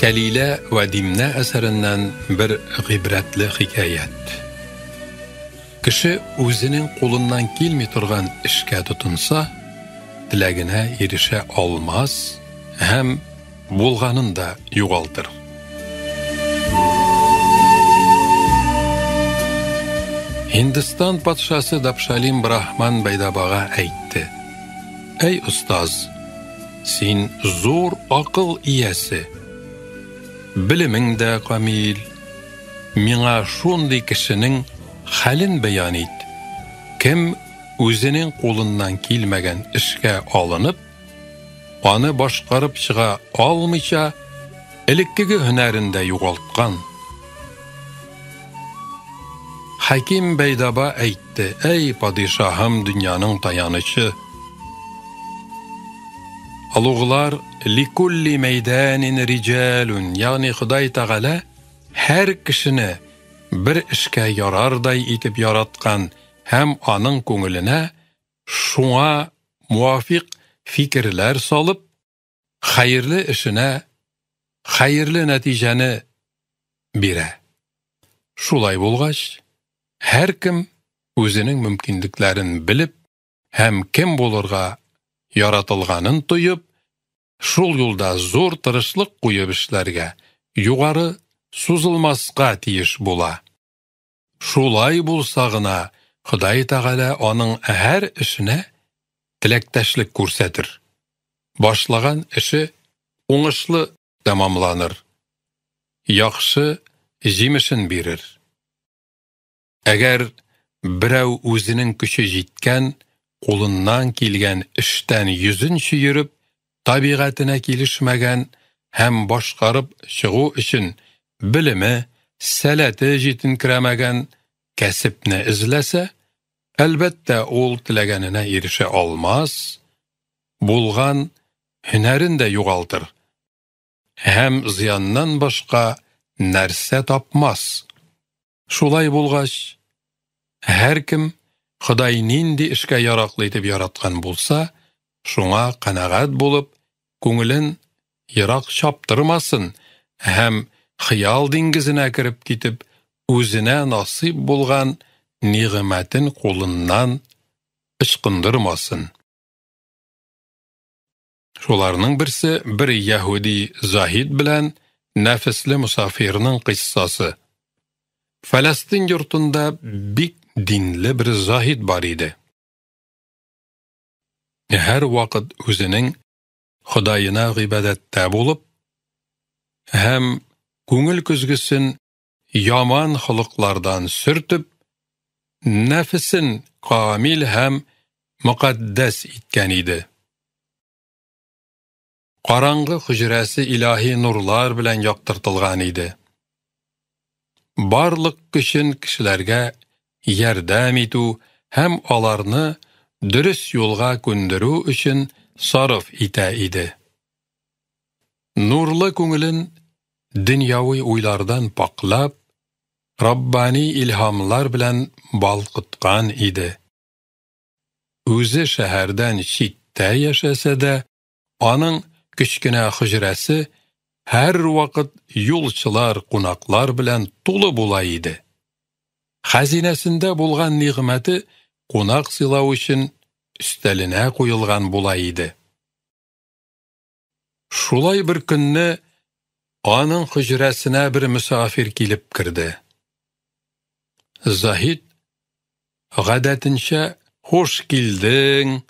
Кәлилә вә Димнә әсәреннән бер гыйбрәтле хикәят. Кеше үзенең кулыннан килми торган эшкә тотынса, теләгенә ирешә алмас һәм булганын да югалтыр. Һиндстан патшасы Дапшалим Брахман Бәйдабага әйтте: "Әй остаз, син зур акыл иясе. Белемең дә камил. Миңа шундый кешенең хәлен бәян ит. Кем үзенең кулыннан килмәгән эшкә алынып, аны башкарып чыга алмыйча, элеккеге һөнәрен дә югалткан. Хәким Бәйдаба әйтте, әй падишаһым дөньяның таянычы! Олуглар ликулли мәйдәнин риҗалун, ягъни Ходай Тәгалә һәр кешене бер эшкә ярардай итеп яраткан һәм аның күңеленә шуңа муафиq фикерләр салып, хәерле эшенә хәерле нәтиҗәне бирә. Шулай булгач, һәркем үзенең мөмкинлекләрен белеп һәм кем булырга яратылганын тоеп, шул юлда зур тырышлык куеп эшләргә, югары сузылмаска тиеш була. Шулай булса гына Ходай Тәгалә аның һәр эшенә теләктәшлек күрсәтер. Башлаган эше уңышлы тәмамланыр. Яхшы җимешен бирер. Әгәр берәү үзенең көче җиткән, кулыннан килгән эштән йөзен чөереп, табигатенә килешмәгән һәм башкарып чыгу өчен белеме, сәләте җитенкерәмәгән кәсепне эзләсә, әлбәттә, ул теләгәненә ирешә алмас, булган һөнәрен дә югалтыр һәм зыяннан башка нәрсә тапмас. Шулай булгач, һәркем Ходай нинди эшкә яраклы итеп яраткан булса, шуңа канәгать булып, күңелен ерак чаптырмасын һәм хыял диңгезенә кереп китеп, үзенә насыйп булган нигъмәтен кулыннан ычкындырмасын. Шуларның берсе бер яһүди заһид белән нәфесле мусафирның кыйссасы. Фәләстин йортында бик динле бер заһид бар иде. Һәр вакыт үзенең Ходаена гыйбадәттә булып һәм күңел көзгесен яман холыклардан сөртеп, нәфесен камил һәм мөкатдәс иткән иде. Караңгы хөҗрәсе илаһи нурлар белән яктыртылган иде. Барлык көчен кешеләргә ярдәм итү һәм аларны дөрес юлга күндерү өчен сарыф итә иде. Нурлы күңелен дөньяви уйлардан паклап, раббани илһамлар белән балкыткан иде. Үзе шәһәрдән читтә яшәсә дә, аның кечкенә хөҗрәсе һәр вакыт юлчылар, кунаклар белән тулы була иде. Хәзинәсендә булган нигъмәте кунак сыйлау өчен өстәленә куелган була иде. Шулай бер көнне аның хөҗрәсенә бер мөсафир килеп керде. Заһид гадәтенчә "Хуш килдең"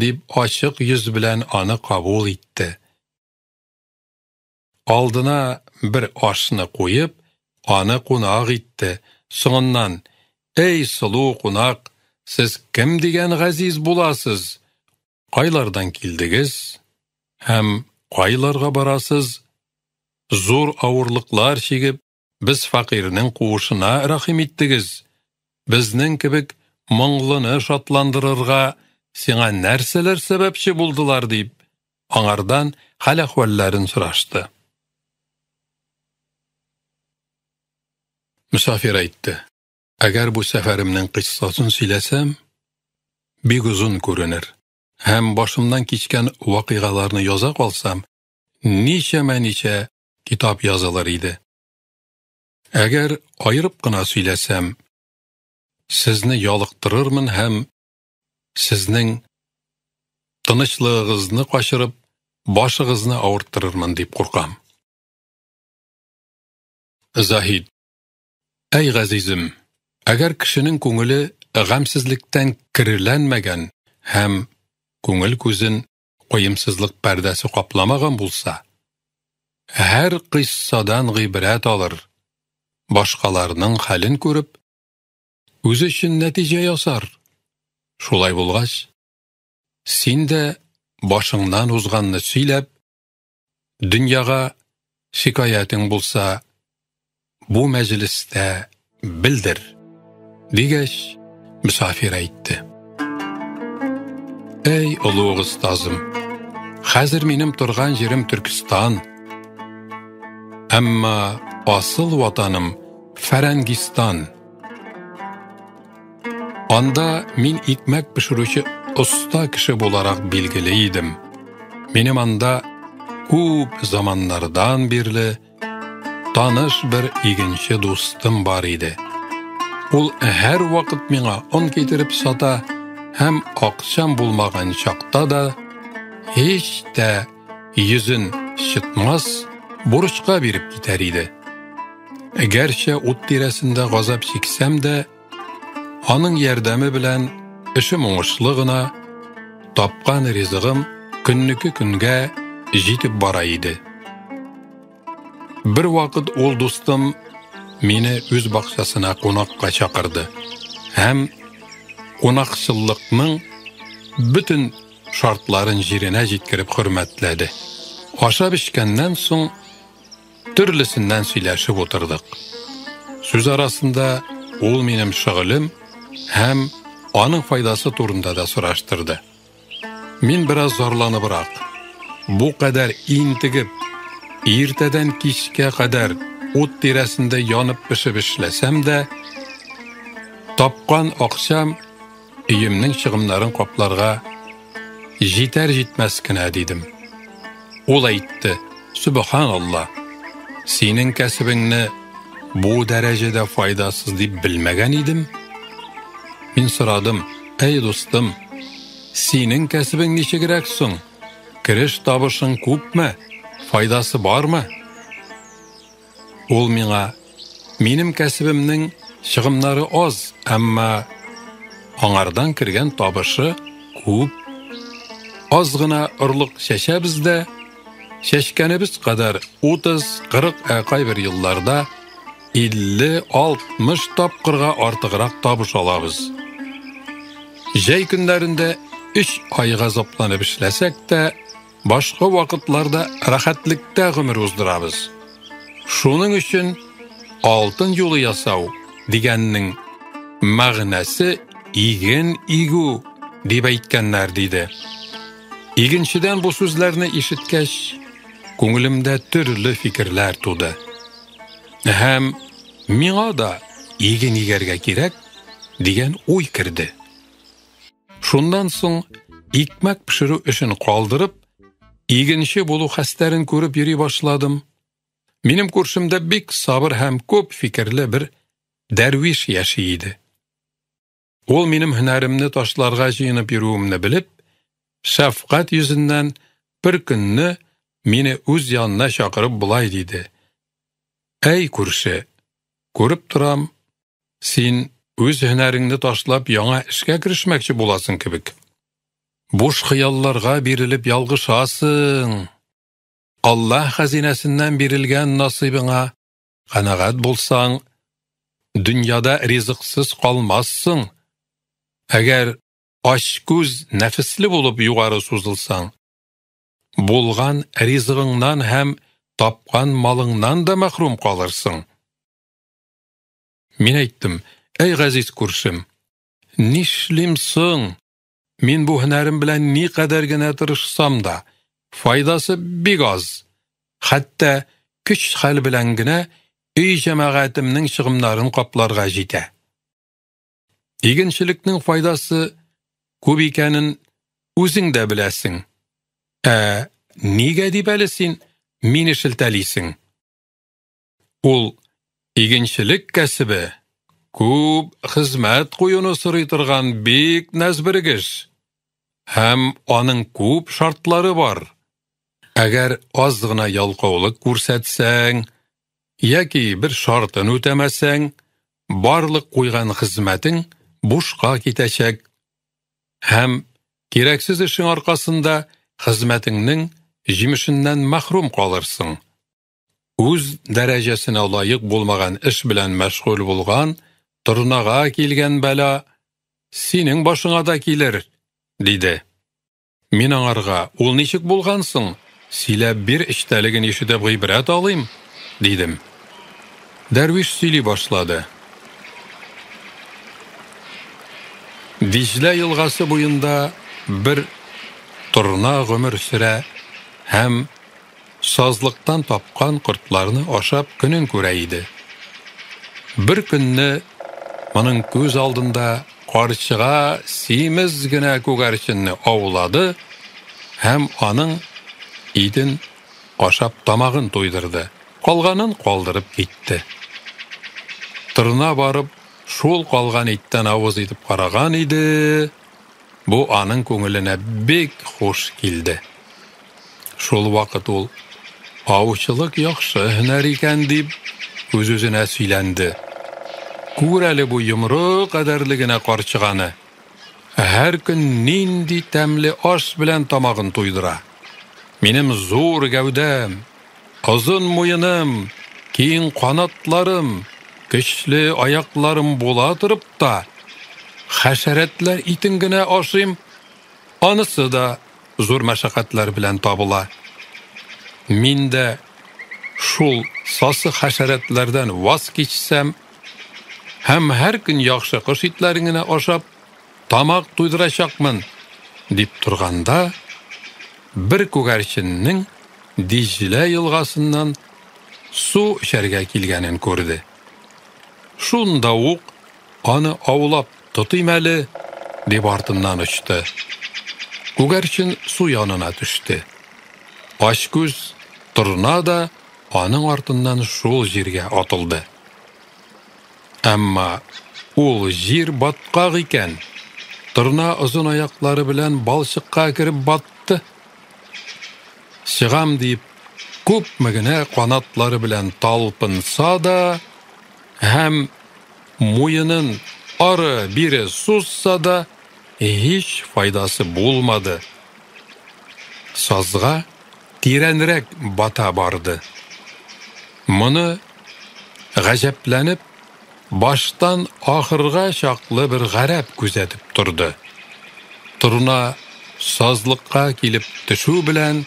дип ачык йөз белән аны кабул итте. Алдына бер ашны куеп, аны кунак итте. Соңыннан: "Эй сылу кунак, сез кем дигән газиз буласыз? Кайлардан килдегез һәм кайларга барасыз? Зур авырлыклар чигеп, без фәкыйрьнең куышына рәхим иттегез. Безнең кебек моңлыны шатландырырга сиңа нәрсәләр сәбәпче булдылар дип, аңардан хәл-әхвәлләрен сорашты. Мөсафир әйтте: Әгәр бу сәфәремнең кыйссасын сөйләсәм, бик озын күренер. Һәм башымнан кичкән вакыйгаларны яза калсам, ничәмә-ничә китап язылыр иде. Әгәр аерып кына сөйләсәм, сезне ялыктырырмын һәм сезнең тынычлыгыгызны качырып, башыгызны авырттырырмын дип куркам. Заһид. Әй газизем, әгәр кешенең күңеле гамьсезлектән керләнмәгән һәм күңел күзен кыемсызлык пәрдәсе капламаган булса, һәр кыйссадан гыйбрәт алыр, башкаларның хәлен күреп, үзе өчен нәтиҗә ясар. Шулай булгач, син дә башыңнан узганны сөйләп, дөньяга шикаятең булса, бу мәҗлестә белдер, дигәч, мөсафир әйтте. Әй, олуг остазым, хәзер минем торган җирем Төркестан, әмма асыл ватаным Фәрәнгистан. Анда мин икмәк пешерүче оста кеше буларак билгеле идем. Минем анда күп заманнардан бирле таныш бер игенче дустым бар иде. Ул һәр вакыт миңа он китереп сата һәм акчам булмаган чакта да һич тә йөзен чытмас, бурычка биреп китәр иде. Гәрчә ут тирәсендә газап чиксәм дә, аның ярдәме белән эшем уңышлы гына, тапкан ризыгым көннеке көнгә җитеп бара иде. Бер вакыт ул дустым мине үз бакчасына кунакка чакырды һәм кунакчыллыкның бөтен шартларын җиренә җиткереп хөрмәтләде. Ашап эчкәннән соң төрлесеннән сөйләшеп утырдык. Сүз арасында ул минем шөгылем һәм аның файдасы турында да сораштырды. Мин бераз зарланыбрак, бу кадәр интегеп, иртәдән кичкә кадәр ут тирәсендә янып пешеп эшләсәм дә, тапкан акчам өемнең чыгымнарын капларга җитәр-җитмәс кенә, дидем. Ул әйтте: "Сөбханалла, синең кәсебеңне бу дәрәҗәдә файдасыз дип белмәгән идем." Мин сорадым: "Әй дустым, синең кәсебең ничегрәк соң? Кереш табышың күпме? Файдасы бармы?" Ул миңа: "Минем кәсебемнең чыгымнары аз, әмма аңардан кергән табышы күп. Аз гына орлык чәчәбез дә, чәчкәнебез кадәр 30-40, ә кайбер елларда 50-60 тапкырга артыграк табыш алабыз. Җәй көннәрендә 3 ай газапланып эшләсәк тә, башка вакытларда рәхәтлектә гомер уздырабыз. Шуның өчен алтын юлы ясау дигәннең мәгънәсе иген игү дип әйткәннәр, диде. Игенчедән бу сүзләрне ишеткәч, күңелемдә төрле фикерләр туды. Һәм миңа да иген игәргә кирәк дигән уй керде. Шуннан соң икмәк пешерү эшен калдырып, игенче булу хәстәрен күреп йөри башладым. Минем күршемдә бик сабыр һәм күп фикерле бер дәрвиш яши иде. Ул минем һөнәремне ташларга җыенып йөрүемне белеп, шәфкать йөзеннән бер көнне мине үз янына чакырып болай диде: "Әй күрше, күреп торам, син үз һөнәреңне ташлап яңа эшкә керешмәкче буласың кебек. Буш хыялларга бирелеп ялгышасың. Аллаһ хәзинәсеннән бирелгән насыйбыңа канәгать булсаң, дөньяда ризыксыз калмассың. Әгәр ач күз нәфесле булып югары сузылсаң, булган ризыгыңнан һәм тапкан малыңнан да мәхрүм калырсың." Мин әйттем: "Әй газиз күршем, нишлим соң? Мин бу һөнәрем белән ни кадәр генә тырышсам да, файдасы бик аз. Хәтта көч хәл белән генә өй җәмәгатемнең чыгымнарын капларга җитә. Игенчелекнең файдасы күп икәнен үзең дә беләсең. Ә нигә дип әле син мине шелтәлисең?" Ул игенчелек кәсебе күп хезмәт куюны сорый торган бик нәзберек эш. Һәм аның күп шартлары бар. Әгәр аз гына ялкаулык күрсәтсәң, яки бер шартын үтәмәсәң, барлык куйган хезмәтең бушка китәчәк. Һәм кирәксез эшең аркасында хезмәтеңнең җимешеннән мәхрүм калырсың. Үз дәрәҗәсенә лаек булмаган эш белән мәшгуль булган торнага килгән бәла синең башыңа да килер, диде. Мин аңарга, ул ничек булган соң? Сөйләп бир, эчтәлеген ишетеп гыйбрәт алыйм, дидем. Дәрвиш сөйли башлады. Диҗлә елгасы буенда бер торна гомер сөрә һәм сазлыктан тапкан кортларны ашап көнен күрә иде. Бер көнне моның күз алдында карчыга симез генә күгәрченне аулады һәм аның итен ашап тамагын туйдырды. Калганын калдырып китте. Торна барып шул калган иттән авыз итеп караган иде, бу аның күңеленә бик хуш килде. Шул вакыт ул аучылык яхшы һөнәр икән дип үз-үзенә сөйләнде. Күр әле бу йомры кадәрле генә карчыганы. Һәр көн нинди тәмле аш белән тамагын туйдыра. Минем зур гәүдәм, озын муеным, киң канатларым, көчле аякларым була торып та, хәшәрәтләр итен генә ашыйм, анысы да зур мәшәкатьләр белән табыла. Мин дә шул сасы хәшәрәтләрдән ваз кичсәм һәм һәр көн яхшы кош итләрен генә ашап, тамак туйдырачакмын, дип торганда, бер күгәрченнең Диҗлә елгасыннан су эчәргә килгәнен күрде. Шунда ук аны аулап тотыйм әле, дип артыннан очты. Күгәрчен су янына төште. Ачкүз торна да аның артыннан шул җиргә атылды. Әмма ул җир баткак икән. Торна озын аяклары белән балчыкка кереп батты. Чыгам дип, күпме генә канатлары белән талпынса да һәм муенын ары-бире сузса да, һич файдасы булмады. Сазга тирәнрәк бата барды. Моны гаҗәпләнеп, баштан ахырга чаклы бер гарәп күзәтеп торды. Торна сазлыкка килеп төшү белән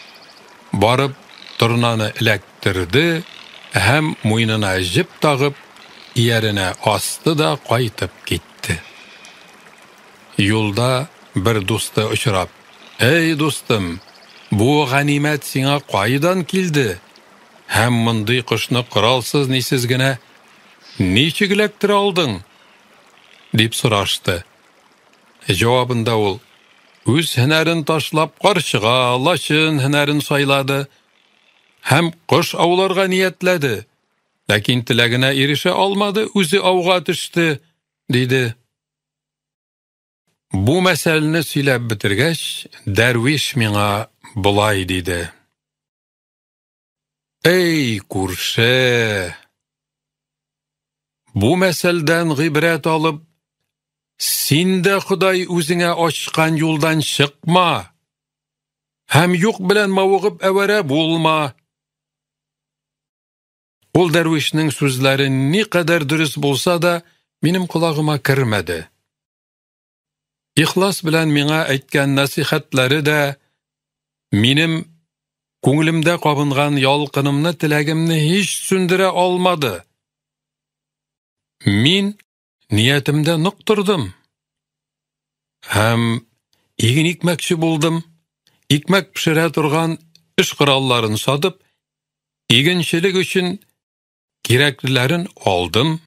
барып торнаны эләктерде һәм муенына җеп тагып, ияренә асты да кайтып китте. Юлда бер дусты очрап, «Эй, дустым, бу ганимәт сиңа кайдан килде? Һәм мондый кошны коралсыз нисез генә ничек эләктерә алдың?» дип сорашты. Җавабында ул үз һөнәрен ташлап карчыга, лачын һөнәрен сайлады һәм кош ауларга ниятләде. Ләкин теләгенә ирешә алмады, үзе ауга төште, диде. Бу мәсьәләне сөйләп бетергәч, дәрвиш миңа болай диде. Эй, күрше! Бу мәсьәләдән гыйбрәт алып, син дә Ходай үзеңә ачкан юлдан чыкма һәм юк белән мавыгып әвәрә булма. Ул дәрвишнең сүзләре никадәр дөрес булса да, минем колагыма кермәде. Ихлас белән миңа әйткән нәсихәтләре дә минем күңелемдә кабынган ялкынымны, теләгемне һич сүндерә алмады. Мин ниятемдә нык тордым. Һәм иген икмәкче булдым. Икмәк пешерә торган эш коралларын сатып, игенчелек өчен кирәклеләрен алдым.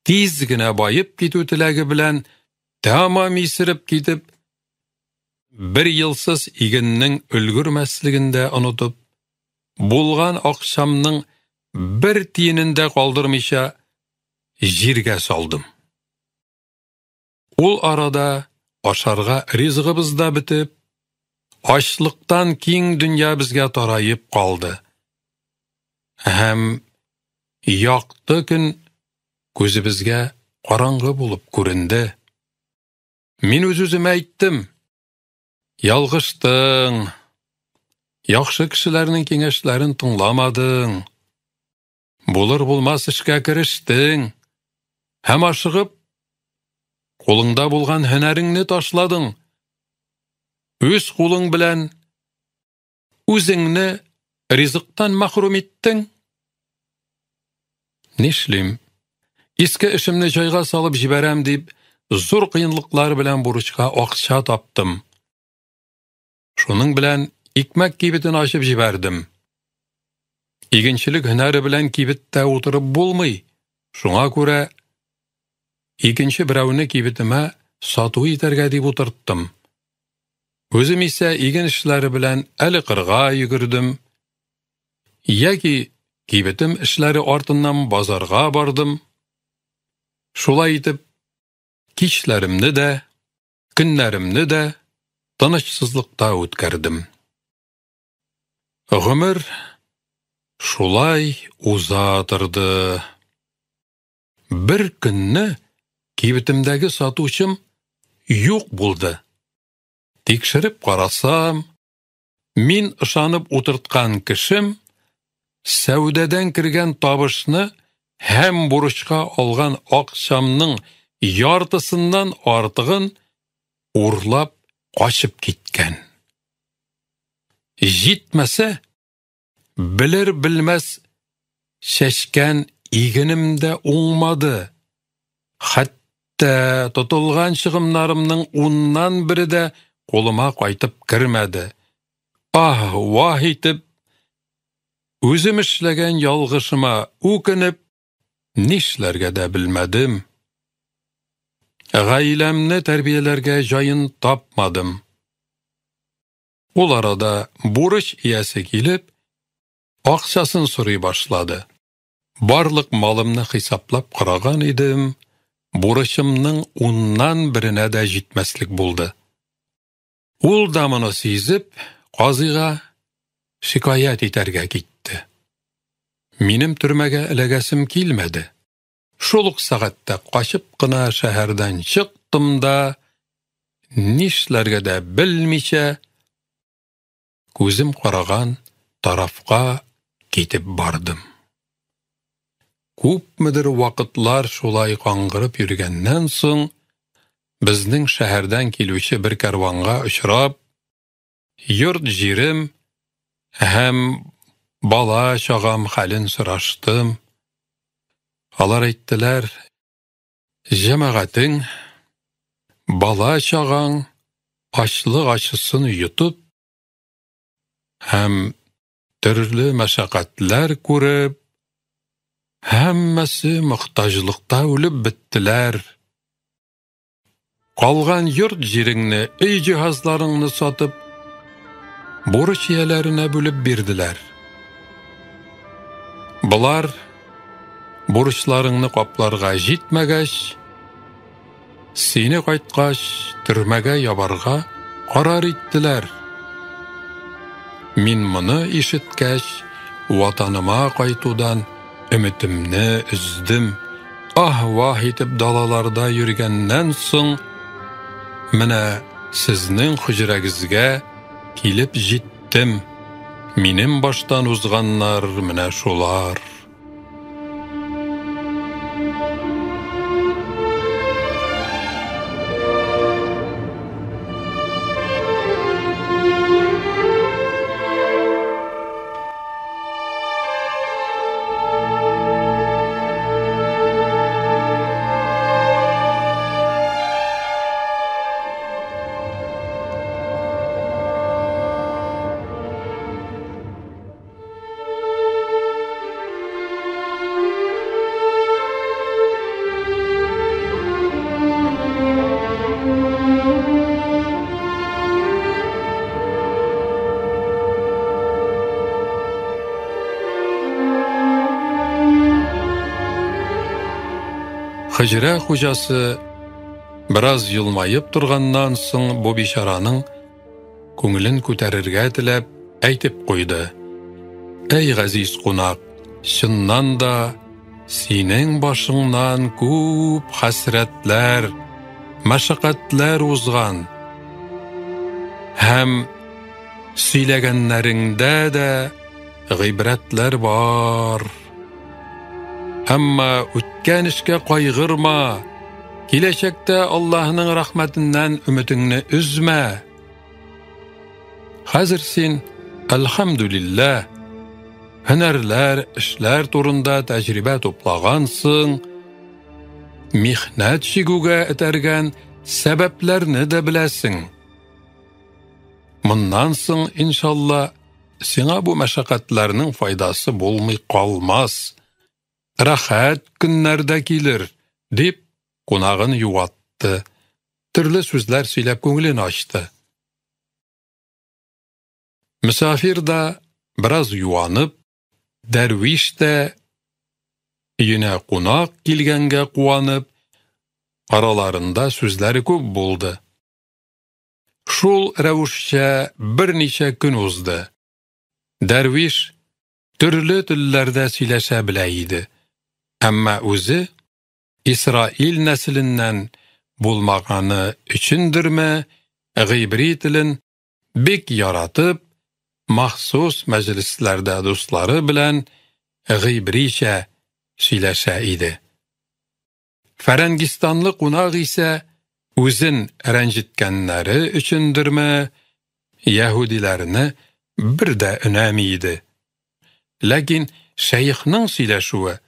Тиз генә баеп китү теләге белән тәмам исереп китеп, бер елсыз игеннең өлгермәслеген дә онытып, булган акчамның Бер тиенен дә калдырмыйча җиргә салдым. Ул арада ашарга ризыгыбыз да бетеп, ачлыктан киң дөнья безгә тараеп калды. Һәм якты көн күзебезгә караңгы булып күренде. Мин үз-үземә әйттем: "Ялгыштың. Яхшы кешеләрнең киңәшләрен тыңламадың. Булыр булмас эшкә керештең һәм ашыгып кулыңда булган һөнәреңне ташладың. Үз кулың белән үзеңне ризыктан мәхрүм иттең. Нишлим? Иске эшемне җайга салып җибәрәм дип, зур кыенлыклар белән бурычка акча таптым. Шуның белән икмәк кибетен ачып җибәрдем. Игенчелек һөнәре белән кибеттә утырып булмый. Шуңа күрә икенче берәүне кибетемә сату итәргә дип утырттым. Үзем исә иген эшләре белән әле кырга йөгердем, яки кибетем эшләре артыннан базарга бардым. Шулай итеп, кичләремне дә, көннәремне дә тынычсызлыкта үткәрдем. Гомер шулай уза торды. Бер көнне кибетемдәге сатучым юк булды. Тикшереп карасам, мин ышанып утырткан кешем сәүдәдән кергән табышны һәм бурычка алган акчамның яртысыннан артыгын урлап качып киткән. Җитмәсә, белер-белмәс чәчкән игенем дә уңмады. Хәтта тотылган чыгымнарымның уннан бере дә кулыма кайтып кермәде. Аһ, ваһ итеп, үзем эшләгән ялгышыма үкенеп, нишләргә дә белмәдем. Гаиләмне тәрбияләргә җаен тапмадым. Ул арада бурыч иясе килеп, акчасын сорый башлады. Барлык малымны хисаплап караган идем, бурычымның уннан беренә дә җитмәслек булды. Ул да моны сизеп, казыйга шикаять итәргә китте. Минем төрмәгә эләгәсем килмәде. Шул ук сәгатьтә качып кына шәһәрдән чыктым да, нишләргә дә белмичә, күзем караган тарафка китеп бардым. Күпмедер вакытлар шулай каңгырып йөргәннән соң, безнең шәһәрдән килүче бер кәрванга очрап, йорт-җирем һәм бала-чагам хәлен сораштым. Алар әйттеләр: "Җәмәгатең, бала-чагаң ачлык ачысын йотып һәм төрле мәшәкатьләр күреп, һәммәсе мохтаҗлыкта үлеп беттеләр. Калган йорт җиреңне, өй җиһазларыңны сатып, бурыч ияләренә бүлеп бирделәр. Болар бурычларыңны капларга җитмәгәч, сине кайткач төрмәгә ябарга карар иттеләр. Мин моны ишеткәч, ватаныма кайтудан өметемне өздем. Аһ-ваһ итеп далаларда йөргәннән соң, менә сезнең хөҗрәгезгә килеп җиттем. Минем баштан узганнар менә шулар. Хөҗрә хуҗасы бераз елмаеп торганнан соң бу бичараның күңелен күтәрергә теләп әйтеп куйды. Әй, газиз кунак, чыннан да синең башыңнан күп хәсрәтләр, мәшәкатьләр узган. Һәм сөйләгәннәреңдә дә гыйбрәтләр бар. Әмма үткән эшкә кайгырма, киләчәктә Аллаһның рәхмәтеннән өметеңне өзмә. Хәзер син, әлхәмдүлилләһ, һөнәрләр, эшләр турында тәҗрибә туплагансың, михнәт чигүгә этәргән сәбәпләрне дә беләсең. Моннан соң, иншалла, сиңа бу мәшәкатьләрнең файдасы булмый калмас. Рәхәт көннәр дә килер, дип, кунагын юатты, төрле сүзләр сөйләп күңелен ачты. Мөсафир да бераз юанып, дәрвиш тә өенә кунак килгәнгә куанып, араларында сүзләре күп булды. Шул рәвешчә берничә көн узды. Дәрвиш төрле телләрдә сөйләшә белә иде. Әмма үзе Исраил нәселеннән булмаганы өчендерме, гыйбри телен бик яратып, махсус мәҗлесләрдә дуслары белән гыйбричә сөйләшә иде. Фәрәнгистанлы кунак исә үзен рәнҗеткәннәре өчендерме, яһүдиләрне бер дә өнәми иде. Ләкин шәехнең сөйләшүе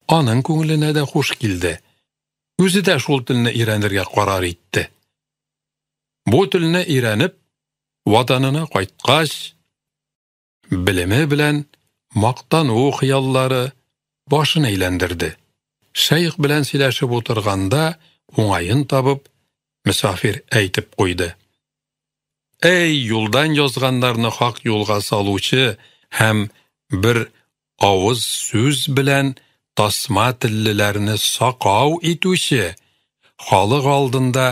аның күңеленә дә хуш килде. Үзе дә шул телне өйрәнергә карар итте. Бу телне өйрәнеп, ватанына кайткач, белеме белән мактану хыяллары башын әйләндерде. Шәех белән сөйләшеп утырганда, уңаен табып, мөсафир әйтеп куйды. Әй, юлдан язганнарны хак юлга салучы һәм бер авыз сүз белән тасма теллеләрне сакау итүче, халык алдында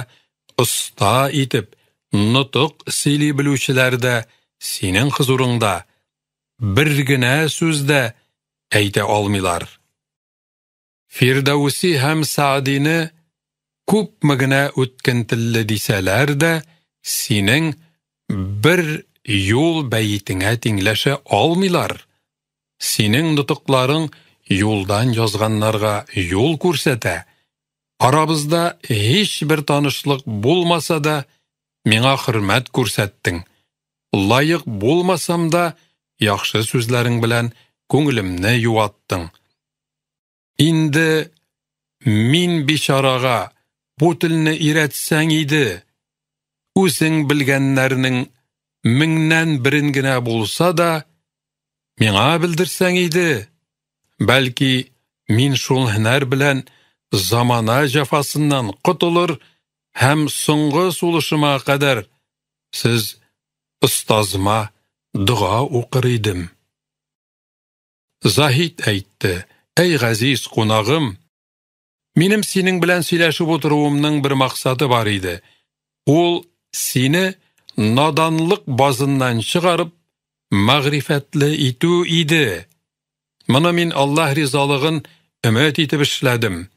оста итеп, нотык сөйли белүчеләр дә синең хозурыңда бер генә сүз дә әйтә алмыйлар. Фирдәүси һәм Саадины күпме генә үткен телле дисәләр дә, синең бер юл бәетеңә тиңләшә алмыйлар. Синең нотыкларың юлдан язганнарга юл күрсәтә. Арабызда һичбер танышлык булмаса да, миңа хөрмәт күрсәттең. Лаек булмасам да, яхшы сүзләрең белән күңелемне юаттың. Инде мин бичарага бу телне өйрәтсәң иде, үзең белгәннәрнең меңнән берен генә булса да, миңа белдерсәң иде. Бәлки, мин шул һөнәр белән замана җәфасыннан котылыр һәм соңгы сулышыма кадәр сез остазыма дога укыр идем. Заһид әйтте: Әй газиз кунагым, минем синең белән сөйләшеп утыруымның бер максаты бар иде. Ул сине наданлык базыннан чыгарып, мәгърифәтле итү иде. Моны мин Аллаһ ризалыгын өмет итеп эшләдем.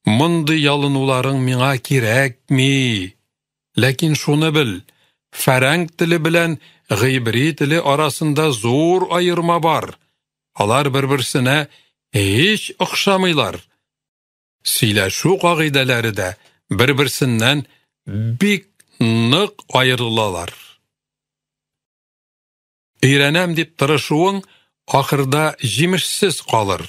Мондый ялынуларың миңа кирәкми. Ләкин шуны бел, фәрәнг теле белән гыйбри теле арасында зур аерма бар. Алар бер-берсенә һич охшамыйлар. Сөйләшү кагыйдәләре дә бер-берсеннән бик нык аерылалар. Өйрәнәм дип тырышуың ахырда җимешсез калыр.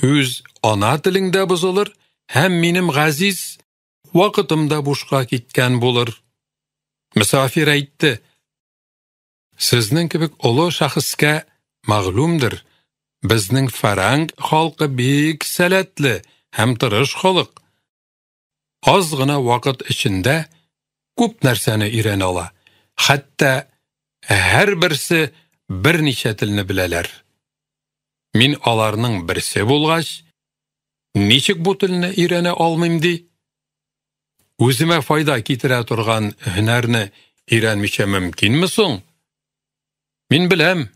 Үз ана телең дә бозылыр һәм минем газиз вакытым да бушка киткән булыр. Мөсафир әйтте: Сезнең кебек олы шәхескә мәгълүмдер, безнең фәрәнг халкы бик сәләтле һәм тырыш халык. Аз гына вакыт эчендә күп нәрсәне өйрәнә ала. Хәтта һәрберсе берничә телне беләләр. Мин аларның берсе булгач, Ничек бу телне өйрәнә алмыйм ди? Үземә файда китерә торган һөнәрне өйрәнмичә мөмкинме соң? Мин беләм,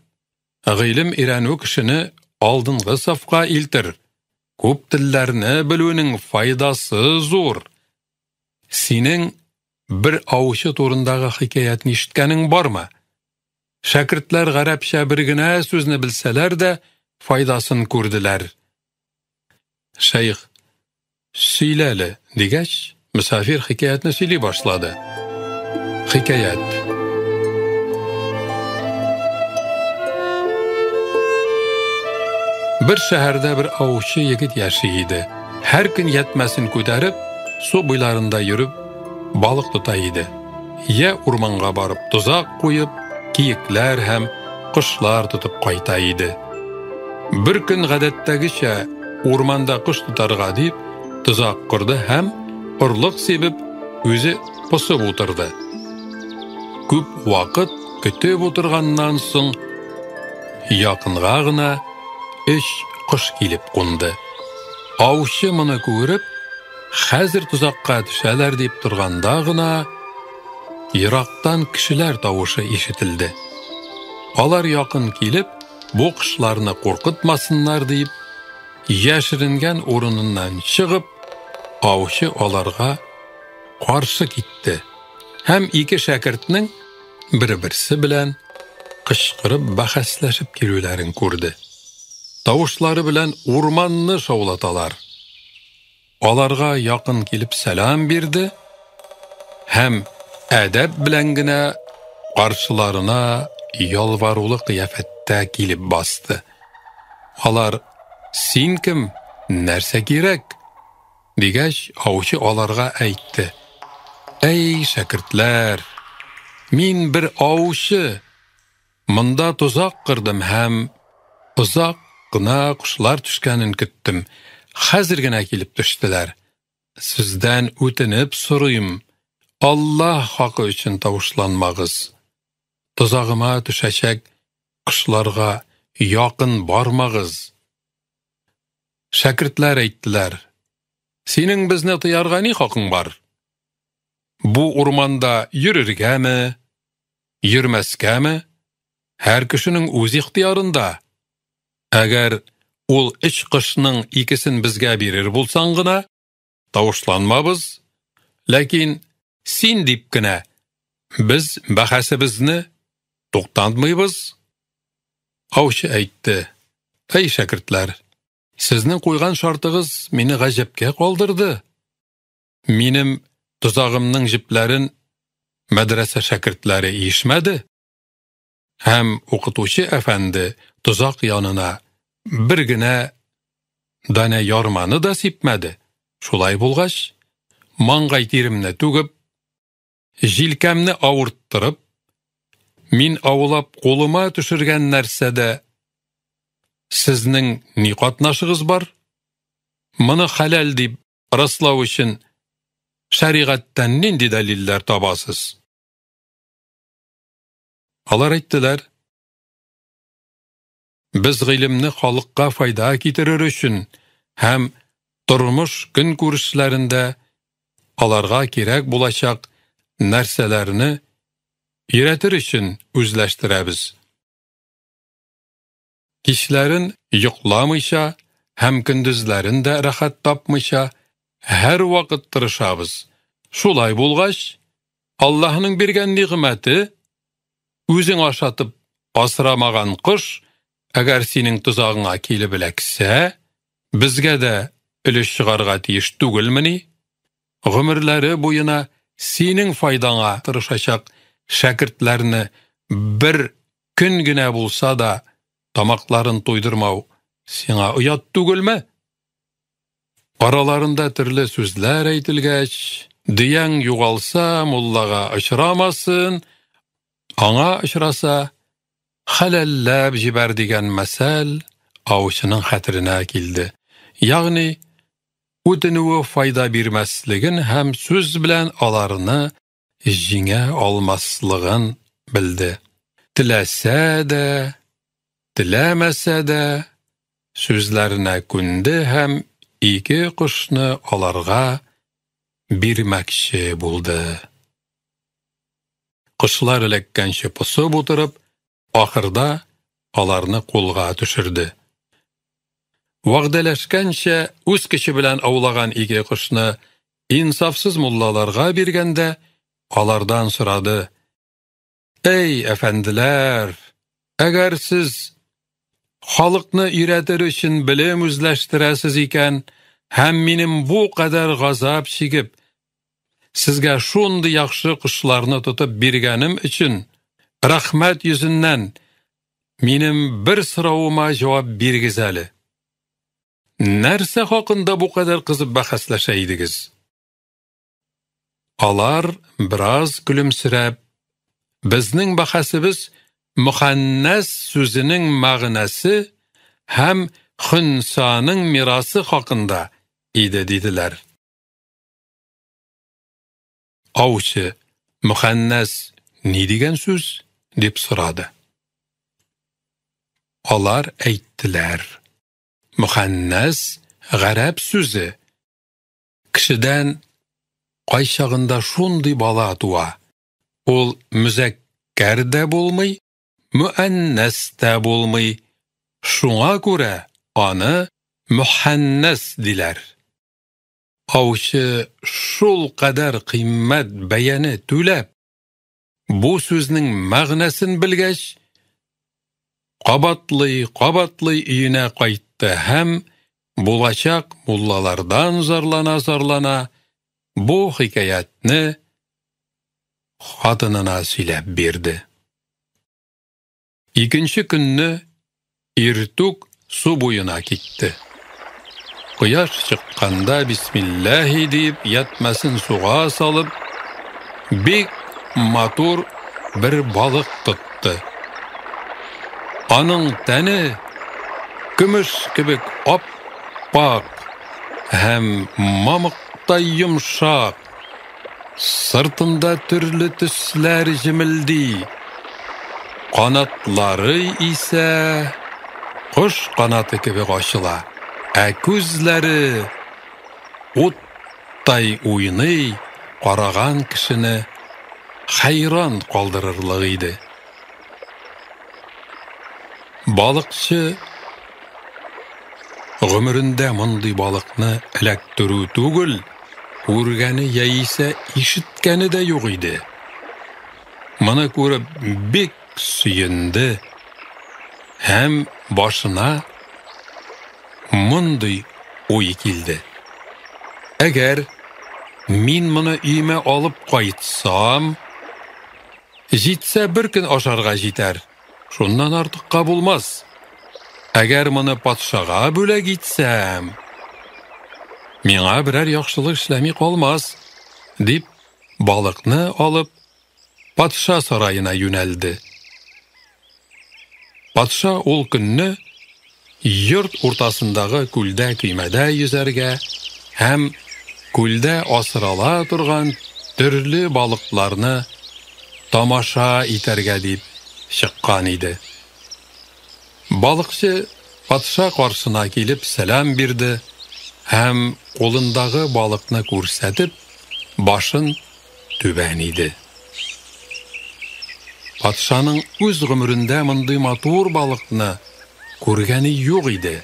гыйлем өйрәнү кешене алдынгы сафка илтер. Күп телләрне белүнең файдасы зур. Синең бер аучы турындагы хикәятне ишеткәнең бармы? Шәкертләр гарәпчә бер генә сүзне белсәләр дә, файдасын күрделәр. Шәйх, сөйлә әле, дигәч, мөсафир хикәятне сөйли башлады. Хикәят. Бер шәһәрдә бер аучы егет яши иде. Һәр көн ятмәсен күтәреп, су буйларында йөреп, балык тота иде. Я урманга барып тозак куеп, киекләр һәм кошлар тотып кайта иде. Бер көн гадәттәгечә урманда кош тотарга дип тозак корды һәм орлык сибеп, үзе посып утырды. Күп вакыт көтеп утырганнан соң якынга гына өч кош килеп кунды. Аучы моны күреп, хәзер тозакка төшәләр дип торганда гына ерактан кешеләр тавышы ишетелде. Алар якын килеп, бу кошларны куркытмасыннар дип, яшеренгән урыныннан чыгып, аучы аларга каршы китте. Һәм ике шәкертнең бер-берсе белән кычкырып бәхәсләшеп килүләрен күрде. Тавышлары белән урманны шаулаталар. Аларга якын килеп сәлам бирде һәм әдәп белән генә каршыларына ялварулы кыяфәттә килеп басты. Алар: "Син кем? Нәрсә кирәк?" дигәч, аучы аларга әйтте: "Әй, шәкертләр, мин бер аучы. Монда тозак кырдым һәм озак кына кошлар төшкәнен көттем. Хәзер генә килеп төштеләр. Сездән үтенеп сорыйм, Аллаһ хакы өчен тавышланмагыз. Тозагыма төшәчәк кошларга якын бармагыз. Шәкертләр әйттеләр: Синең безне тыярга ни хакың бар? Бу урманда йөрергәме, йөрмәскәме? Һәр кешенең үз ихтыярында. Әгәр ул өч кошның икесен безгә бирер булсаң гына, тавышланмабыз, ләкин син дип кенә без бәхәсебезне туктатмыйбыз. Аучы әйтте: Әй шәкертләр, сезнең куйган шартыгыз мине гаҗәпкә калдырды. Минем тозагымның җепләрен мәдрәсә шәкертләре ишмәде. Һәм укытучы әфәнде тозак янына бер генә данә ярманы да сипмәде. Шулай булгач, маңгай тиремне түгеп, җилкәмне авырттырып, мин аулап кулыма төшергән нәрсәдә сезнең ни катнашыгыз бар? Моны хәләл дип раслау өчен шәригатьтән нинди дәлилләр табасыз? Алар әйттеләр: Без гыйлемне халыкка файда китерер өчен һәм тормыш көнкүрешләрендә аларга кирәк булачак нәрсәләрне өйрәтер өчен үзләштерәбез. Кичләрен йокламыйча һәм көндезләрен дә рәхәт тапмыйча һәр вакыт тырышабыз. Шулай булгач, Аллаһның биргән нигъмәте үзең ашатып асрамаган кош, әгәр синең тозагыңа килеп эләксә, безгә дә өлеш чыгарга тиеш түгелмени? Гомерләре буена синең файдаңа тырышачак шәкертләрне бер көн генә булса да тамакларын туйдырмау сиңа оят түгелме? Араларында төрле сүзләр әйтелгәч, дөяң югалса, муллага очрамасын, аңа очраса, хәләлләп җибәр дигән мәсәл аучының хәтеренә килде. Ягъни, үтенүе файда бирмәслеген һәм сүз белән аларны җиңә алмаслыгын белде. Теләсә дә, теләмәсә дә сүзләренә күнде һәм ике кошны аларга бирмәкче булды. Кошлар эләккәнче посып утырып, ахырда аларны кулга төшерде. Вәгъдәләшкәнчә, үз көче белән аулаган ике кошны инсафсыз муллаларга биргәндә, алардан сорады: "Эй, әфәнделәр, әгәр сез халыкны өйрәтер өчен белем үзләштерәсез икән һәм минем бу кадәр газап чигеп, сезгә шундый яхшы кошларны тотып биргәнем өчен рәхмәт йөзеннән минем бер соравыма җавап бирегез әле. Нәрсә хакында бу кадәр кызып бәхәсләшә идегез?" Алар бераз көлемсерәп: "Безнең бәхәсебез мөхәннәс сүзенең мәгънәсе һәм хөнсаның мирасы хакында иде", диделәр. Аучы: "Мөхәннәс ни дигән сүз?" дип сорады. Алар әйттеләр: "Мөхәннәс гарәп сүзе. Кешедән кайчагында шундый бала туа. Ул мөзәккәр дә булмый, мөәннәс тә булмый. Шуңа күрә аны мөхәннәс диләр." Аучы шул кадәр кыйммәт бәяне түләп, бу сүзнең мәгънәсен белгәч, кабатлый-кабатлый өенә кайтты һәм булачак муллалардан зарлана-зарлана бу хикәятне хатынына сөйләп бирде. Икенче көнне иртүк су буена китте. Кояш чыкканда бисмилләһи дип ятмасын суга салып, бик матур бер балык тотты. Аның тәне көмеш кебек ап-ак һәм мамыктай йомшак, сыртында төрле төсләр җемелди. Канатлары исә кош канаты кебек ачыла, ә күзләре уттай уйный, караган кешене хәйран калдырырлык иде. Балыкчы гомерендә мондый балыкны эләктерү түгел, күргәне яисә ишеткәне дә юк иде. Моны күреп бик сөенде һәм башына мондый уй килде: "Әгәр мин моны өемә алып кайтсам, җитсә бер көн ашарга җитәр, шуннан артыкка булмас. Әгәр моны патшага бүләк итсәм, миңа берәр яхшылык эшләми калмас", дип, балыкны алып патша сараена юнәлде. Патша ул көнне йорт уртасындагы күлдә көймәдә йөзәргә һәм күлдә асрала торган төрле балыкларны тамаша итәргә дип чыккан иде. Балыкчы патша каршына килеп сәлам бирде һәм кулындагы балыкны күрсәтеп, башын түбән иде. Патшаның үз гомерендә мондый матур балыкны күргәне юк иде.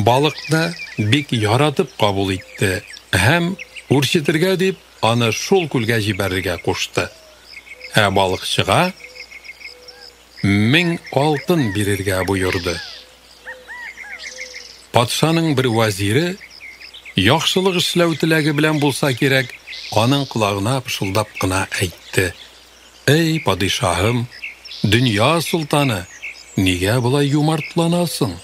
Балыкны бик яратып кабул итте һәм үрчетергә дип аны шул күлгә җибәрергә кушты. Ә балыкчыга 1000 алтын бирергә боерды. Патшаның бер вәзире яхшылык эшләү теләге белән булса кирәк, аның колагына пышылдап кына әйтте: "Эй, падишаһым, дөнья солтаны, нигә болай юмартланасың?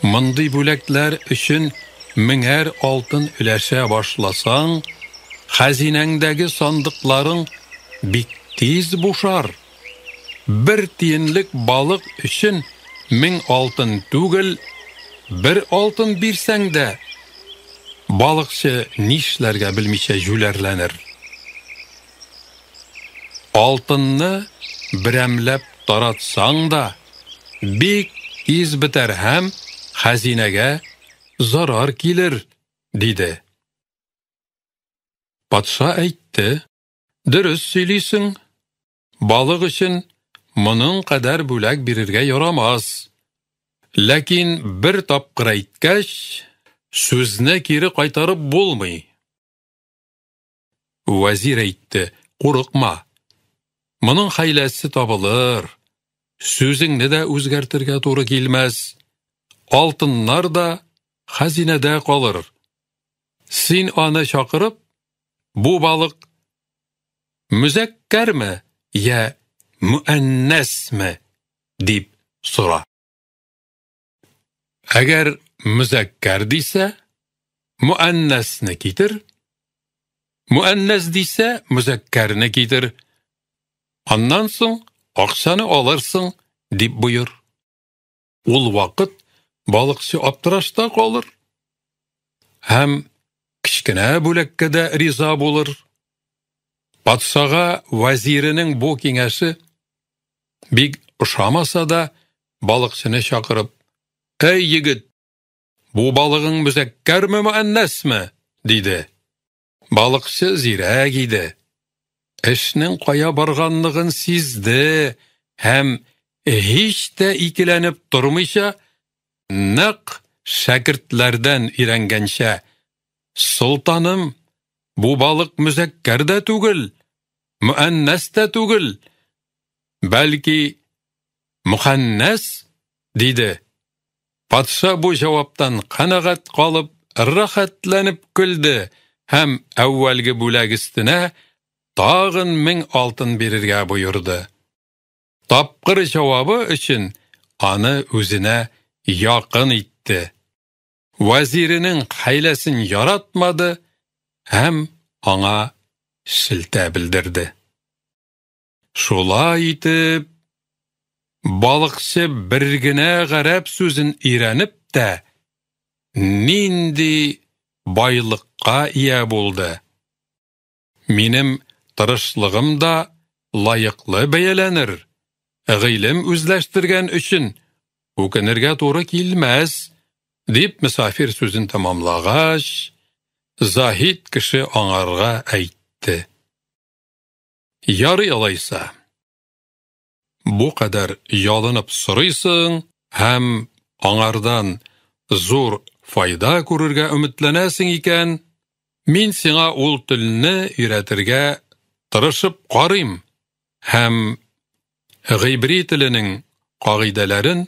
Мондый бүләкләр өчен меңәр алтын өләшә башласаң, хәзинәңдәге сандыкларың бик тиз бушар. Бер тиенлек балык өчен 1000 алтын түгел, бер алтын бирсәң дә, балыкчы нишләргә белмичә җүләрләнер. Алтынны берәмләп таратсаң да, бик тиз бетәр һәм хәзинәгә зарар килер, диде. Патша әйтте, дөрес сөйлисең, балык өчен моның кадәр бүләк бирергә ярамас. Ләкин бер тапкыр әйткәч, сүзне кире кайтарып булмый. Вәзир әйтте, курыкма. Моның хәйләсе табылыр. Сүзеңне дә үзгәртергә туры килмәс. Алтыннар да хәзинәдә калыр. Син аны чакырып, бу балык мөзәккәрме я муәннәсме дип сора. Әгәр мөзәккәр дисә, муәннәсне китер. Муәннәс дисә, мөзәккәрне китер. Аннан соң акчаны алырсың, дип боер. Ул вакыт балыкчы аптырашта калыр һәм кечкенә бүләккә дә риза булыр. Патшага вәзиренең бу киңәше бик ошамаса да, балыкчыны чакырып, "Әй егет, бу балыгың мөзәккәрме, муәннәсме?" диде. Балыкчы зирәк иде. Эшнең кая барганлыгын сизде һәм һич тә икеләнеп тормыйча, нәкъ шәкертләрдән өйрәнгәнчә, "Солтаным, бу балык мөзәккәр дә түгел, муәннәс тә түгел, бәлки муханнәс", диде. Патша бу җаваптан канәгать калып, рәхәтләнеп көлде һәм әүвәлге бүләк өстенә тагын 1000 алтын бирергә боерды. Тапкыр җавабы өчен аны үзенә якын итте. Вәзиренең хәйләсен яратмады һәм аңа шелтә белдерде. Шулай итеп, балыкчы бер генә гарәп сүзен өйрәнеп тә, нинди байлыкка ия булды. Минем тырышлыгым да лаеклы бәяләнер. Гыйлем үзләштергән өчен үкенергә туры килмәс, дип мөсафир сүзен тәмамлагач, заһид кеше аңарга әйтте. Ярый алайса. Бу кадәр ялынып сорыйсың һәм аңардан зур файда күрергә өметләнәсең икән, мин сиңа ул телне өйрәтергә тырышып карыйм һәм гыйбри теленең кагыйдәләрен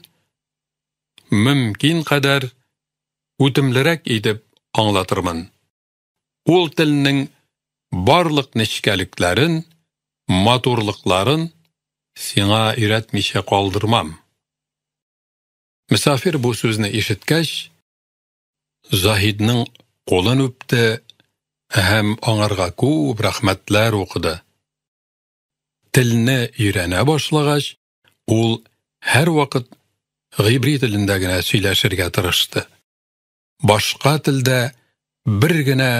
мөмкин кадәр үтемлерәк итеп аңлатырмын. Ул телнең барлык нечкәлекләрен, матурлыкларын сиңа өйрәтмичә калдырмам. Мөсафир бу сүзне ишеткәч, Заһидның кулын үпте һәм аңарга күп рәхмәтләр укыды. Телне өйрәнә башлагач, ул һәрвакыт гыйбри телендә генә сөйләшергә тырышты. Башка телдә бер генә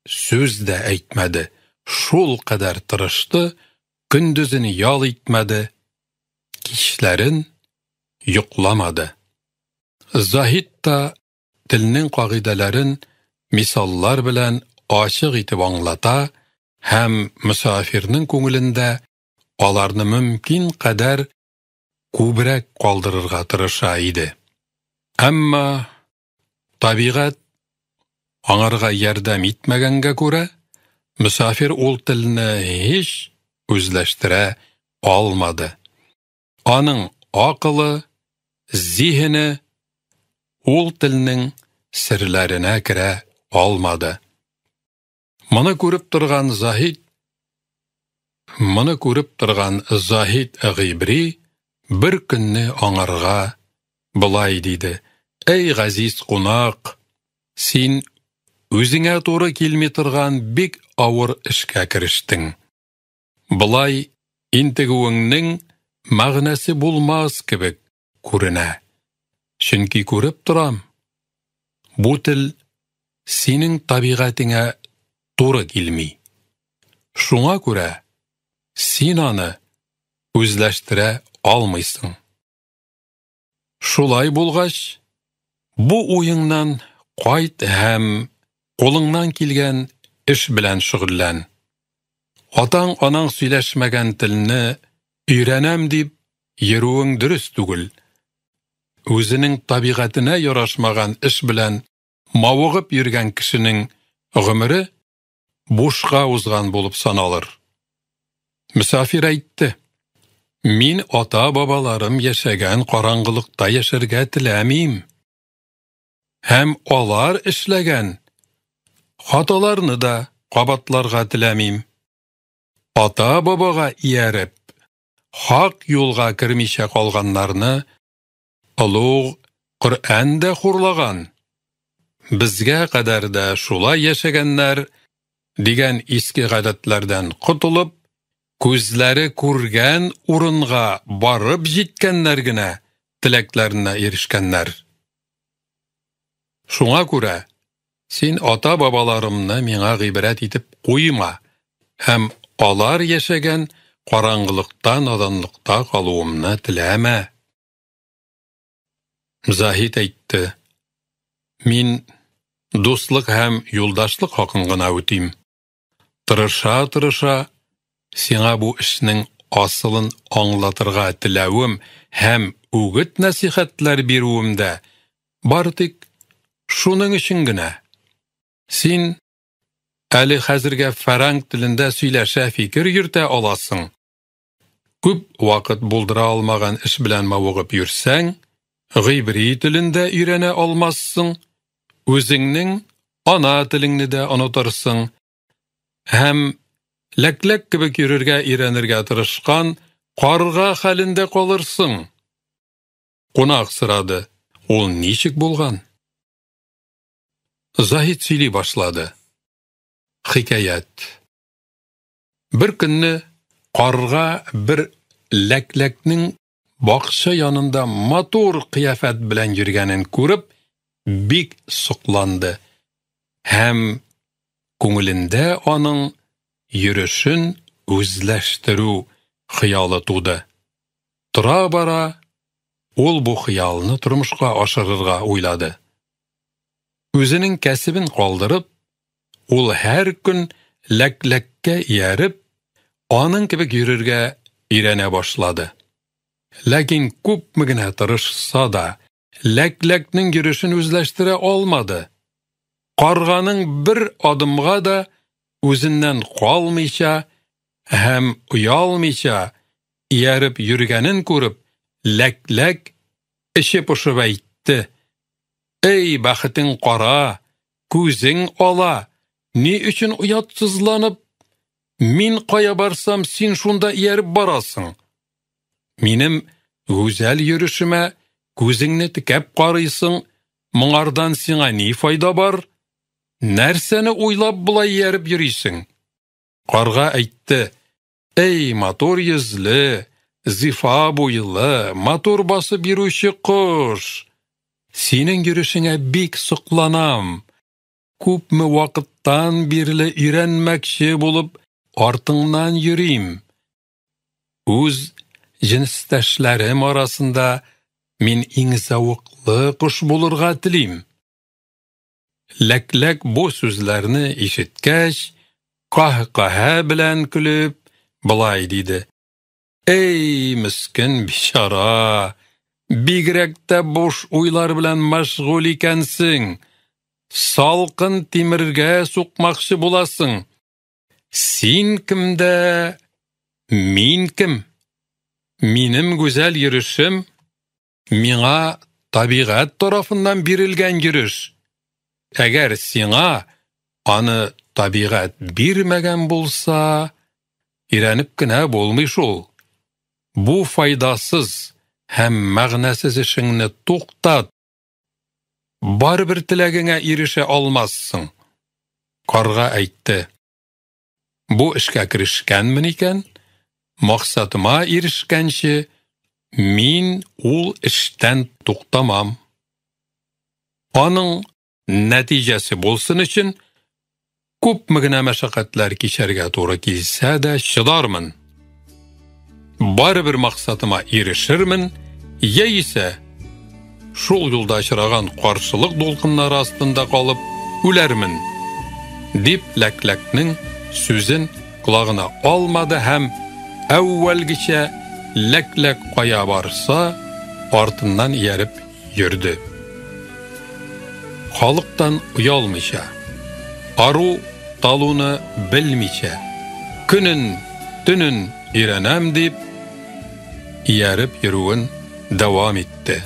сүз дә әйтмәде. Шул кадәр тырышты, көндезен ял итмәде, кичләрен йокламады. Заһид та телнең кагыйдәләрен мисаллар белән ачык итеп аңлата һәм мөсафирнең күңелендә аларны мөмкин кадәр күбрәк калдырырга тырыша иде. Әмма табигать аңарга ярдәм итмәгәнгә күрә, мөсафир ул телне һич үзләштерә алмады. Аның акылы, зиһене ул телнең серләренә керә алмады. Моны күреп торган Заһид, моны күреп торган Заһид Гыйбри бер көнне аңарга болай диде: "Әй газиз кунак, син үзеңә туры килми торган бик авыр эшкә керештең. Болай интегүеңнең мәгънәсе булмас кебек күренә. Чөнки күреп торам, бу тел синең табигатеңә туры килми. Шуңа күрә син аны үзләштерә алмыйсың. Шулай булгач, бу уеңнан Кайт һәм кулыңнан килгән эш белән шөгыльлән. Атаң-анаң сөйләшмәгән телне өйрәнәм дип йөрүең дөрес түгел. Үзенең табигатенә ярашмаган эш белән мавыгып йөргән кешенең гомере бушка узган булып саналыр. Мөсафир әйтте: Мин ата-бабаларым яшәгән караңгылыкта яшәргә теләмим. Һәм алар эшләгән хаталарны да кабатларга теләмим. Ата-бабага ияреп, хак юлга кермичә калганнарны олуг Коръән дә хурлаган. Безгә кадәр дә шулай яшәгәннәр дигән иске гадәтләрдән котылып, күзләре күргән урынга барып җиткәннәр генә теләкләренә ирешкәннәр. Шуңа күрә син ата-бабаларымны миңа гыйбрәт итеп куйма һәм алар яшәгән караңгылыкта, наданлыкта калуымны теләмә. Заһид әйтте: Мин дуслык һәм юлдашлык хакын гына үтим. Тырыша-тырыша сиңа бу эшнең асылын аңлатырга теләвем һәм үгет-нәсихәтләр бирүем дә бары тик шуның өчен генә. Син әле хәзергә фәранг телендә сөйләшә, фикер йөртә аласың. Күп вакыт булдыра алмаган эш белән мавыгып йөрсәң, гыйбри телен дә өйрәнә алмассың, үзеңнең ана телеңне дә онытырсың һәм ләкләк кебек йөрергә өйрәнергә тырышкан карга хәлендә калырсың. Кунак сорады: Ул ничек булган? Заһид сөйли башлады. Хикәят. Бер көнне карга бер ләкләкнең бакча янында матур кыяфәт белән йөргәнен күреп, бик сокланды һәм күңелендә аның йөрешен үзләштерү хыялы туды. Тора-бара ул бу хыялны тормышка ашырырга уйлады. Үзенең кәсебен калдырып, ул һәр көн ләкләккә ияреп, аның кебек йөрергә өйрәнә башлады. Ләкин күпме генә тырышса да, ләкләкнең йөрешен үзләштерә алмады. Карганың бер адымга да үзеннән калмыйча һәм оялмыйча ияреп йөргәнен күреп, ләкләк эче пошып әйтте: Эй, бәхетең кара, күзең ала, ни өчен оятсызланып, мин кая барсам, син шунда ияреп барасың? Минем гүзәл йөрешемә күзеңне текәп карыйсың, моңардан сиңа ни файда бар? Нәрсәне уйлап болай ияреп йөрисең? Карга әйтте: Эй, матур йөзле, зифа буйлы, матур басып йөрүче кош! Синең йөрешеңә бик сокланам. Күпме вакыттан бирле өйрәнмәкче булып, артыңнан йөрим. Үз җенестәшләрем арасында мин иң зәвыклы кош булырга телим. Ләкләк бу сүзләрне ишеткәч, каһкаһә белән көлеп, болай диде: Эй, мескен бичара, бигрәк тә буш уйлар белән мәшгуль икәнсең. Салкын тимергә сукмакчы буласың. Син кем дә, мин кем? Минем гүзәл йөрешем миңа табигать тарафыннан бирелгән йөреш. Әгәр сиңа аны табигать бирмәгән булса, өйрәнеп кенә булмый шул. Бу файдасыз һәм мәгънәсез эшеңне туктат. Барыбер теләгеңә ирешә алмассың. Карга әйтте: Бу эшкә керешкәнмен икән, максатыма ирешкәнче мин ул эштән туктамам. Аның нәтиҗәсе булсын өчен күпме генә мәшәкатьләр кичәргә туры килсә дә чыдармын. Барыбер максатыма ирешермен, яисә шул юлда очраган каршылык дулкыннары астында калып үләрмен, дип ләкләкнең сүзен колагына алмады һәм әүвәлгечә ләкләк кая барса, артыннан ияреп йөрде. Халыктан оялмыйча, ару талуны белмичә, көнен, төнен өйрәнәм дип, ияреп йөрүен дәвам итте.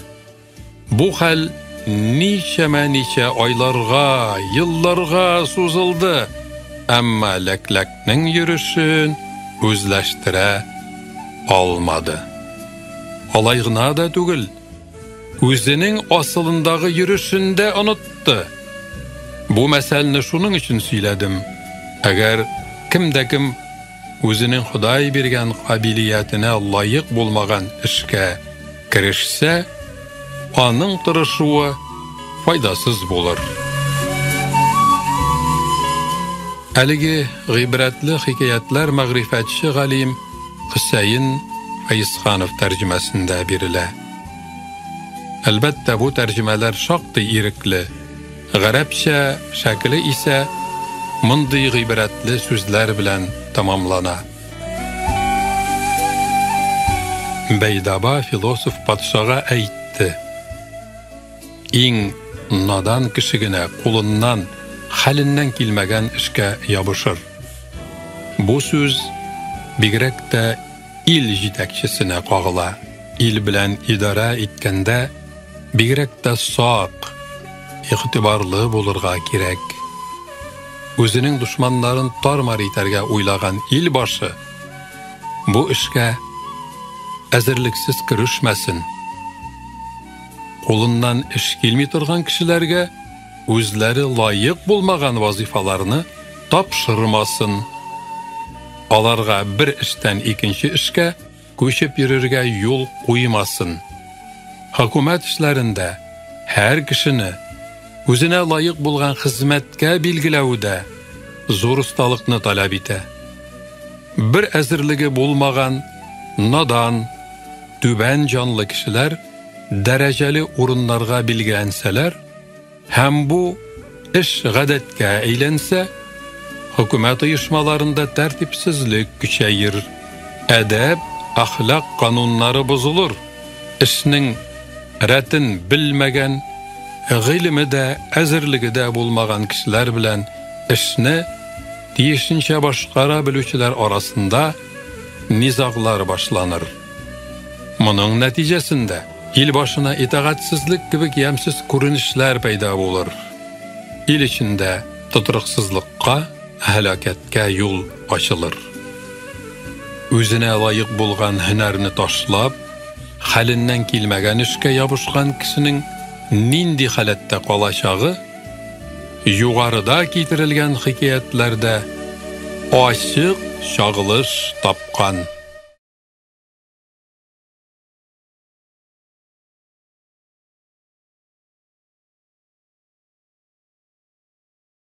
Бу хәл ничәмә-ничә айларга, елларга сузылды, әмма ләкләкнең йөрешен үзләштерә алмады. Алай гына да түгел, үзенең асылындагы йөрешен дә онытты. Бу мәсәлне шуның өчен сөйләдем. Әгәр кем дә кем үзенең Ходай биргән кабилиятенә лаек булмаган эшкә керешсә, аның тырышуы файдасыз булыр. Әлеге гыйбрәтле хикәятләр мәгърифәтче галим Хөсәен Фәезханов тәрҗемәсендә бирелә. Әлбәттә, бу тәрҗемәләр шактый ирекле. Гарәпчә шәкеле исә мондый гыйбрәтле сүзләр белән тәмамлана. Бәйдаба философ патшага әйтте: Иң надан кеше генә кулыннан, хәленнән килмәгән эшкә ябышыр. Бу сүз бигрәк тә ил җитәкчесенә кагыла. Ил белән идарә иткәндә бигрәк тә сак, игътибарлы булырга кирәк. Үзенең дошманнарын тар-мар итәргә уйлаган ил башы бу эшкә әзерлексез керешмәсен. Кулыннан эш килми торган кешеләргә үзләре лаек булмаган вазифаларны тапшырмасын. Аларга бер эштән икенче эшкә күчеп йөрергә юл куймасын. Хөкүмәт эшләрендә һәр кешене үзенә лаек булган хезмәткә билгеләү дә зур осталыкны таләп итә. Бер әзерлеге булмаган, надан, түбән җанлы кешеләр дәрәҗәле урыннарга билгеләнсәләр һәм бу эш гадәткә әйләнсә, хөкүмәт оешмаларында тәртипсезлек көчәер, әдәп, әхлак кануннары бозылыр, эшнең рәтен белмәгән, гыйлеме дә, әзерлеге дә булмаган кешеләр белән эшне тиешенчә башкара белүчеләр арасында низаглар башланыр. Моның нәтиҗәсендә ил башына итагатьсезлек кебек ямьсез күренешләр пәйда булыр. Ил эчендә тотрыксызлыкка, һәлакәткә юл ачылыр. Үзенә лаек булган һөнәрне ташлап, хәленнән килмәгән эшкә ябышкан кешенең нинди халәттә калачагы югарыда китерелгән хикәятләрдә ачык чагылыш тапкан.